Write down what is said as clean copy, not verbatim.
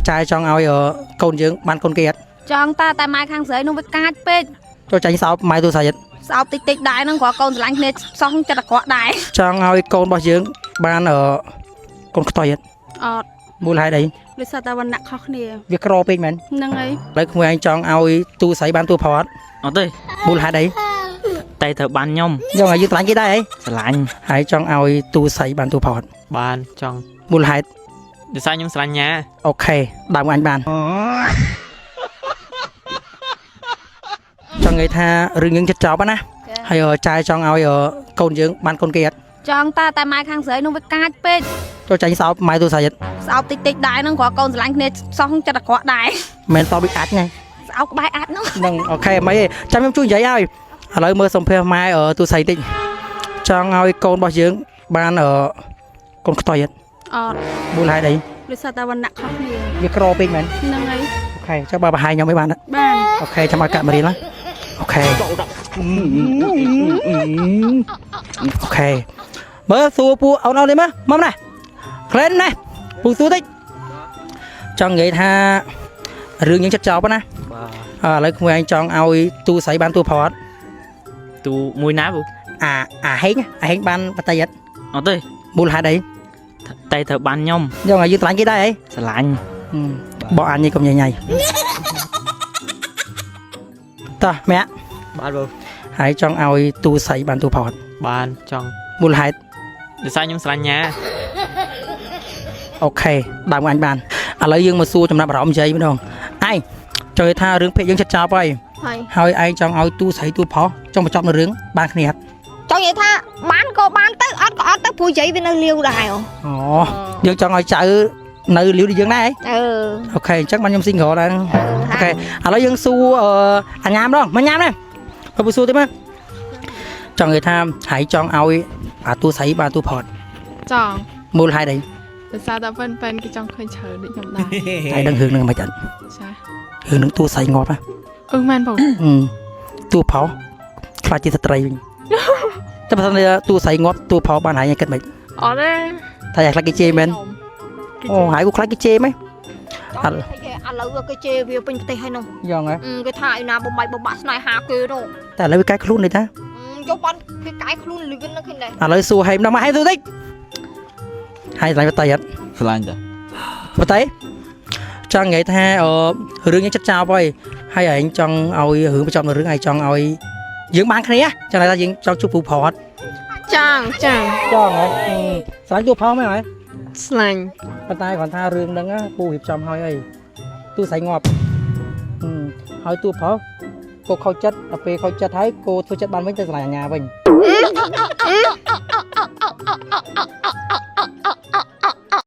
ចែចង់ឲ្យកូនយើងបានកូនគេអត់ ចង់តាតែម៉ែខាងស្រីនោះវាកាចពេក ចូលចាញ់សោបម៉ែទូស្រីអត់ ស្អប់តិចតិចដែរហ្នឹងគ្រាន់កូនស្រឡាញ់គ្នាសោះចិត្តអាក្រក់ដែរ ចង់ឲ្យកូនរបស់យើងបានកូនខ្ទុយអត់ អត់ មូលហេតុអី ដោយសារតែវណ្ណៈខុសគ្នា វាក្រពេកមែន ហ្នឹងហើយ ឥឡូវក្មួយឯងចង់ឲ្យទូស្រីបានទូផអត់ អត់ទេ មូលហេតុអី តែត្រូវបានខ្ញុំ យកឲ្យយើងស្រឡាញ់គេដែរអី ស្រឡាញ់ ហើយចង់ឲ្យទូស្រីបានទូផអត់ បានចង់ មូលហេតុ ដោយសារខ្ញុំស្រឡាញ់ញ៉ា OK ដើមអញបានចង់និយាយថារឿងយើងចិត្តចប់ណាហើយចែចង់ឲ្យកូនយើងបានកូនគេអត់ ចង់តាតែម៉ែខាងស្រីនោះវាកាចពេក ចូលចាញ់សោបម៉ែទូស្រីអត់ ស្អប់តិចតិចដែរហ្នឹងគ្រាន់កូនស្រឡាញ់គ្នាសោះចិត្តអាក្រក់ដែរ មិនសោបវាអាចណា ស្អប់ក្បែរអាចហ្នឹង ហ្នឹង OK មិនទេចាំខ្ញុំជួយនិយាយឲ្យឥឡូវមើលសំភារម៉ែទូស្រីតិចចង់ឲ្យកូនរបស់យើងបានកូនខ្ទុយអត់ អត់ មូលហេតុអី ដោយសារតែវណ្ណៈខុសគ្នា វាក្រពេកមែន ហ្នឹងហើយ OK ចាំបើបង្ហាញខ្ញុំឲ្យបាន បាន OK ចាំឲ្យកាមេរីណា OK OK មើលសួរពូអូនអូននេះមើលមកណាក្លែនណាពូសួរតិចចង់និយាយថារឿងយើងចិត្តចប់ណា បាទ ឥឡូវក្មួយឯងចង់ឲ្យទូស្រីបានទូផអត់ ទូមួយណាពូ អាអាហេងអាហេងបានបតីអត់ អត់ទេ មូលហេតុអី តែត្រូវបានខ្ញុំ យកឲ្យយើងស្រឡាញ់គេដែរអី ស្រឡាញ់ បោះអញនេះកុំញ៉ៃញ៉ៃតោះម៉ាក់ បាទបង ហើយចង់ឲ្យទូស្រីបានទូផអត់ បានចង់ មូលហេតុ ដោយសារខ្ញុំស្រឡាញ់ញ៉ា OK ដើមអញបានឥឡូវយើងមកសួរចំណាប់អារម្មណ៍និយាយម្ដងឯងចង់និយាយថារឿងភេទយើងចិត្តចប់ហើយ ហើយ ហើយឯងចង់ឲ្យទូស្រីទូផុសចង់បញ្ចប់នៅរឿងបានគ្នាអត់ ចង់និយាយថាបានក៏បានទៅអត់ក៏អត់ទៅព្រោះយាយវានៅលាវដែរ អូយើងចង់ឲ្យចៅនៅលាវដូចយើងដែរ អឺ OK អញ្ចឹងបានខ្ញុំ single ដែរ OK ឥឡូវយើងសួរអញ្ញាម្ដងមកញ៉ាំណាបើពូសួរទេមកចង់និយាយថាហើយចង់ឲ្យអាទូស្រីបានទូផុត ចង់ មូលហេតុអី ដោយសារតែប៉ិនប៉ិនគេចង់ឃើញច្រើនដូចខ្ញុំដែរ ហើយដឹងរឿងនឹងមិនអត់ ចា រឿងនឹងទូស្រីងាប់ណា អឺមែនបង ទូផោខ្លាចជាស្ត្រីវិញតែបើសិនជាទូស្រីងាប់ទូផោបានហើយគិតមិន អត់ទេ ថាយ៉ាងខ្លាចគេជេរមែនអូហើយគូខ្លាចគេជេរមែន អត់ឥឡូវគេជេរវាពេញប្រទេសហើយនោះ យ៉ាងហ៎ គេថាឯណាបំបាយបំបាក់ស្នេហាគេនោះ តែឥឡូវវាកែខ្លួននេះតា យកបានគេកែខ្លួនលឿនណាស់ឃើញដែរ ឥឡូវសួរហេមដល់មកហេមសួរតិចហើយស្រឡាញ់បតីអត់ ស្រឡាញ់តា បតីចង់និយាយថារឿងយើងចិត្តចោលហើយហើយឯងចង់ឲ្យរឿងបញ្ចប់នៅរឿងឯងចង់ឲ្យយើងបានគ្នាចង់ថាយើងចង់ជួបពូផត ចង់ចង់ ចង់ហ៎ស្រឡាញ់ទូផមែនហ៎ ស្លាញ់ ប៉ុន្តែគ្រាន់ថារឿងហ្នឹងពូរៀបចំឲ្យអីទូស្រីងាប់ហើយទូផគោខូចចិត្តដល់ពេលខូចចិត្តហើយគោធ្វើចិត្តបានវិញទៅស្រឡាញ់អាញាវិញ